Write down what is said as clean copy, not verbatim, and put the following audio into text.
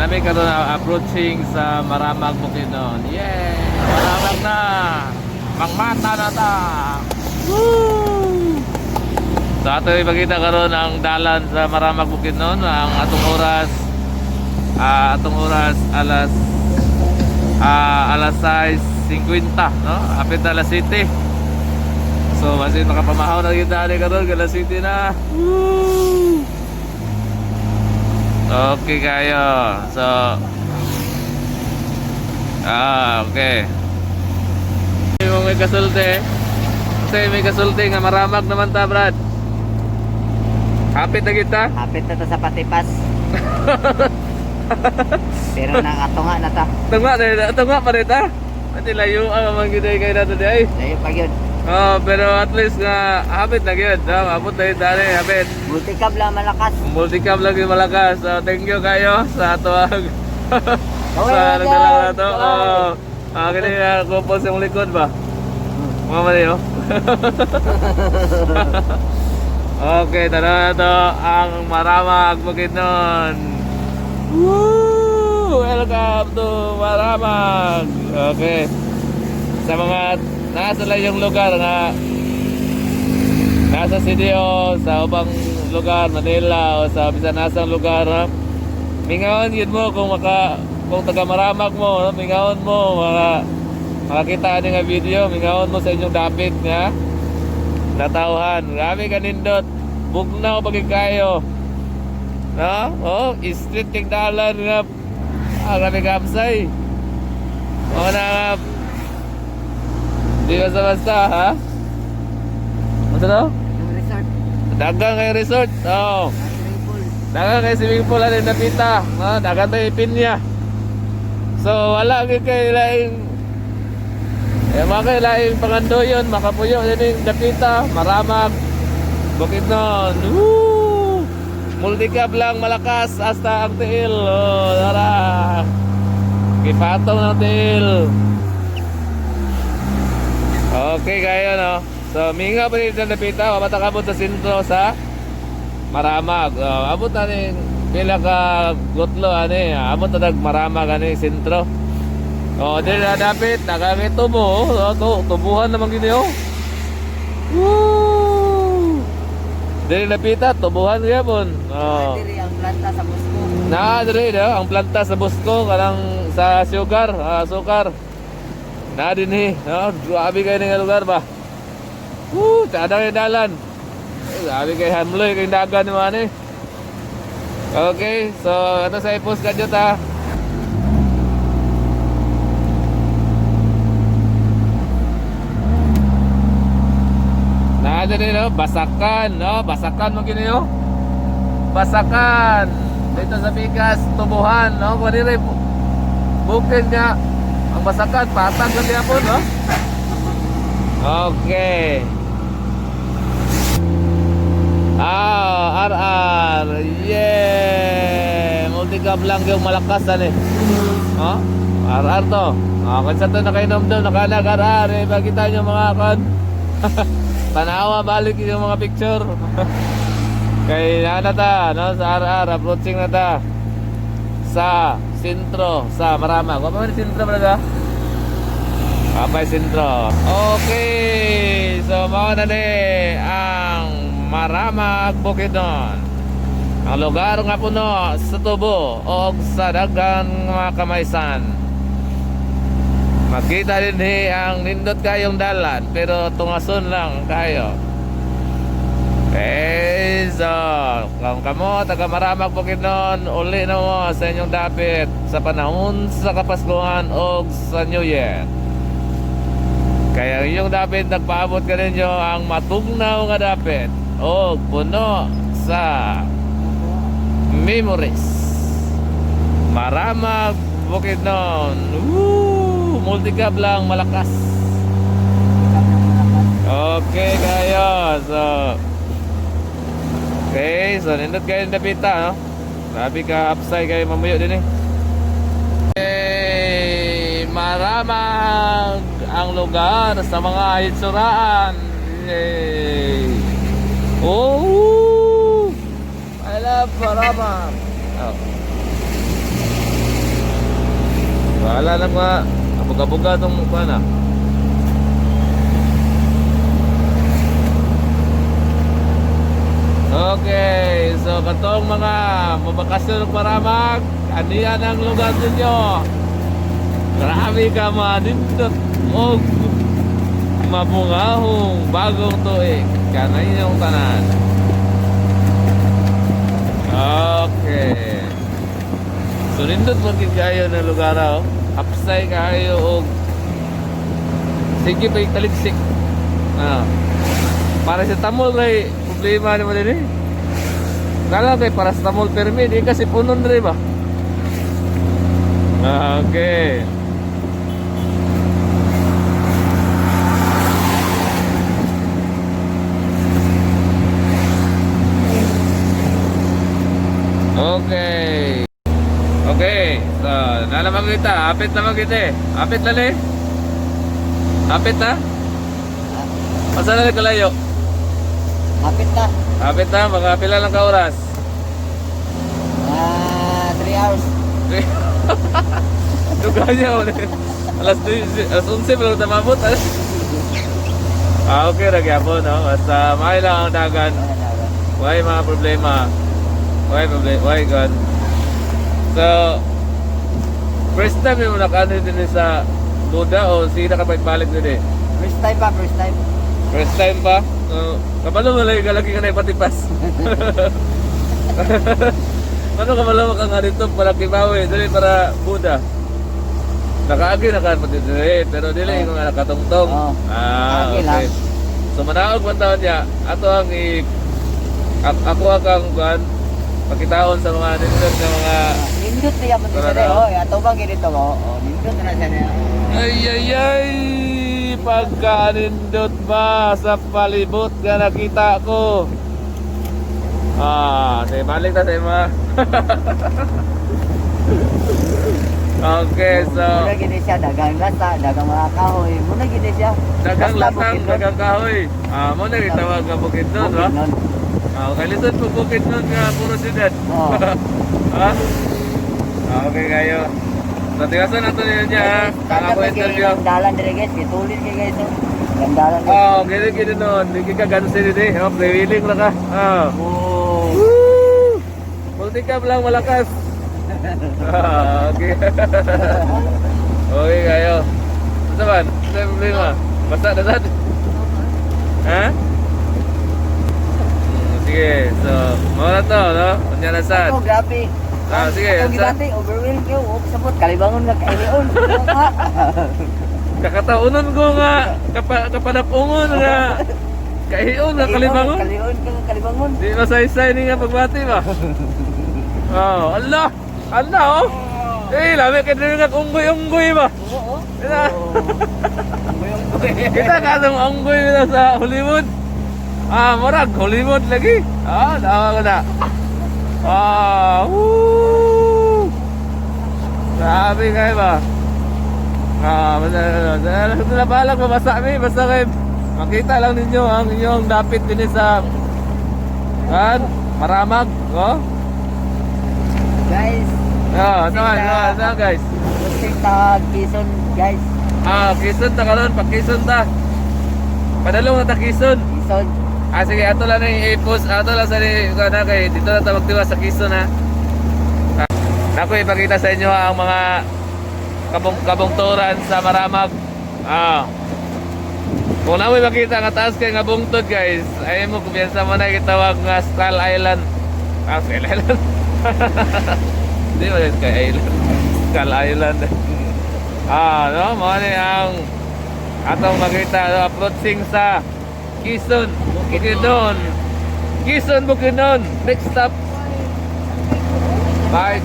Namin karon approaching sa Maramag, Bukidnon. Yay! Maramag na! Mangmata na ta! Woo! So ato ipakita karon ang dalan sa Maramag, Bukidnon, ang atong oras alas 6:50, no? Apit na alas 7. So basin makapamahaw na kita ani karon alas 7 na. Woo! Okay kayo. So okay. Yung may kasulti. Kasi may kasulti nga Maramag naman ta, Brad. Hapit na kita. Hapit na ta sa Patipas. Pero nakatunga na ta. Tunga na, tunga pa rin ta. Ati layo ang mga giday kay nato di ay. Layo pa yun. Oh, pero at least nga hapit na gyud, no? Abot na yun dali, hapit. Multicab lang malakas. Multicab lang yung malakas. So, thank you kayo sa atuang Okay, sa guys. nagdala na to. Bye. Oh, kini kupon sa imong likod ba? Mga mali, oh. Okay, tara na to ang Maramag, Bukidnon. Woo! Welcome to Maramag. Okay. Sa mga nasa layong lugar nga nasa CDO, sa ubang lugar, Manila o sa bisan nasang lugar, ha? Mingawon yun mo kung taga Maramag mo, no? Mingawon mo makakita ani nga video, mingawon mo sa inyong dapit nga natawhan. Grabe ka nindot. Bugnaw pagid kayo. No? Oh, street kay dalan nga. Ah, grabe ka amsay. O na nga. Di basta-basta, ha? Ano to? Yung resort. Dagang kay resort. Oh. Swimming pool. Dagang kay swimming pool ani napita. No, dagang tayo pinya. So wala gyud kay laing mga kay laing pangandoyon, makapuyo din yung dapita, Maramag, Bukidnon. Woo! Multicab lang malakas hasta ang tiil. Oh, tara. Gipatong ng tiil. Okay kayo, no. So minga pa rin sa dapita, matakabot sa sentro sa Maramag. Oh, abot na rin pila ka gutlo ani, abot na nag Maramag ani sentro. Oh, di na dapit, nagamit tubo. Oh, to, tubuhan naman gini oh. Woo! Dili napita, tubuhan gyapon. Oh. Diri ang planta sa Moscow. Na diri no, ang planta sa Bosco kanang sa sugar, sukar. Na dinhi, no, grabe kay nga lugar ba. Woo, tada kay dalan. Eh, grabe kay hamloy kay dagan ni ani. Okay, so ato sa i-post kadyo ta. Na diri no, basakan, no, basakan mo gini oh. Basakan dito sa Bigas, tubuhan, no? Kung nila bukid nga ang basakan, patag lang yapon, no? Okay. Ah, RR. Yeah! Multicab lang yung malakas, ano eh. Oh? RR to. Ah, kung sa to nakainom doon, nakalag RR, eh, bakita nyo mga kon. Tanawa, balik yung mga picture. Kay na ta, no? Sa RR, approaching na ta. Sa sentro, sa Maramag. Wa pa man sentro brother? Apay sentro. Okay, so mao na ni ang Maramag, Bukidnon. Ang lugar nga puno sa tubo o sa dagang mga kamaysan. Makita din ang nindot kayong dalan pero tungason lang kayo. Okay, so kung kamo taga Maramag, Bukidnon, uli na mo sa inyong dapit sa panahon sa Kapaskuhan o sa New Year. Kaya ang inyong dapit nagpaabot ka ninyo ang matugnaw nga dapit o puno sa memories. Maramag, Bukidnon. Woo! Multicab lang malakas. Multicab lang malakas. Okay kayo. So okay, so nindot kayo ng dapita, no? Grabe ka upside kayo mamuyo din eh. Hey, Maramag ang lugar sa mga hitsuraan. Yay! Oh! I love Maramag. Oh. Bahala na mga abuga-abuga itong mukha na. Okay, so katong mga mabakasyon ng Maramag, aniyan ang lugar ninyo. Grabe ka manindot og mabungahong bagong tuig kanay inyong tanan. Okay. So nindot man gid kayo ng lugar, oh. Hapsay kayo og sige pa taligsik. Ah. Para sa tamol kay problema naman din eh. Kala kay para sa tamol permi di kasi punon diri ba. Ah, okay. Okay. Okay. So, nalaman kita. Apit naman kita eh. Apit lali. Apit na. Asa na kalayo? Hapit na. Apit na. Mga pila lang ka oras. Ah, 3 hours. Duga niya ulit. Alas 10, alas 11 pero tamabot. Ah, okay ra gyapon, no? Basta may lang ang dagan. Wala na, wala. Why mga problema? Why problema? Why God? So, first time mo nakaano din sa Buda o sila ka pagbalik din eh? First time pa, first time. First time pa? So, kabalo mo lang lagi ka na ipatipas. Ano kabalo ka nga dito para kibawi, dili para Buda. Nakaagi na ka pati dili, pero dili Oh. ko nga nakatungtong. Oh. Ah, Nakaagi okay. lang. So manaog man taon niya, ato ang i ako ang kang kuan pakitaon sa mga nindot nga mga Nindot niya mo Tara siya na. oh, ato bang ganito oh. Oh, nindot na siya niya. Ay ay ay, pagkanindot ba sa palibot nga nakita ko. Ah, say balik ta sa ima. Okay, so Muna gini siya dagang lasa, dagang mga kahoy. Muna gini siya. dagang Basta lasang, bukid nun. dagang kahoy. Ah, mo na gitawag nga bukid nun, Bukid ha? nun. Ah, okay, lisod po bukid nun nga puro siyudad. Oo. Ha? Ah, okay kayo. So, tigasan nato ninyo niya, ha? Ang Kada ako pag interview. Gandalan dire guys, gitulin kay guys. Oh. Gandalan. Guys. Oh, gini gini nun. Hindi ka ganun sila eh. Oh, freewheeling lang ka. Ah. Oh. Woo! Multicab lang malakas. Ah, okay. Okay kayo. Ano man? Ano yung problema? Basta na sad. Ha? Sige, so, mga na to, no? Unya na sad. Oh, grabe. Ah, sige, Ako unsa? gibati, overwhelmed kayo. Oh, sabot kalibangon nga kailion. Kakataunon ko nga, kapanapungon nga, kahiyon nga kalibangon. Kalion ka nga kalibangon. Di masaysay ni nga pagbati ba? Oh, Allah! Allah oh! Eh, lami ka din nga unggoy-unggoy ba? Oo. Ina. Unggoy-unggoy. Kita ka ng unggoy na sa Hollywood. Ah, murag Hollywood lagi. Ah, dawa ko na. Ah, woo! Grabe kayo ba? Ah, basta, basta, basta, balag mabasa mi, basta kay makita lang ninyo ang inyong dapit din sa kan, Maramag, oh? Guys, Ah, saan, saan, saan, guys? Kusing tag Quezon, guys. Ah, Quezon ta karon, pa Quezon ta. Padalong na ta Quezon. Quezon. Ah, sige, ato lang na i-post, ato lang sa ni na kay dito na ta magtiwa sa Quezon ha. Ah, nako ipakita sa inyo ang mga kabungturan sa Maramag. Ah. Kung na mo makita nga taas kay nga bungtod guys, ay mo kumpiyansa mo na gitawag nga Skull Island. Ah, Skull Island. Di ba yun Sky Island? Skull Island. Ah, no, mo ni ang atong makita no, approaching sa Quezon, Bukidnon. Quezon, Bukidnon. Next stop. Bye.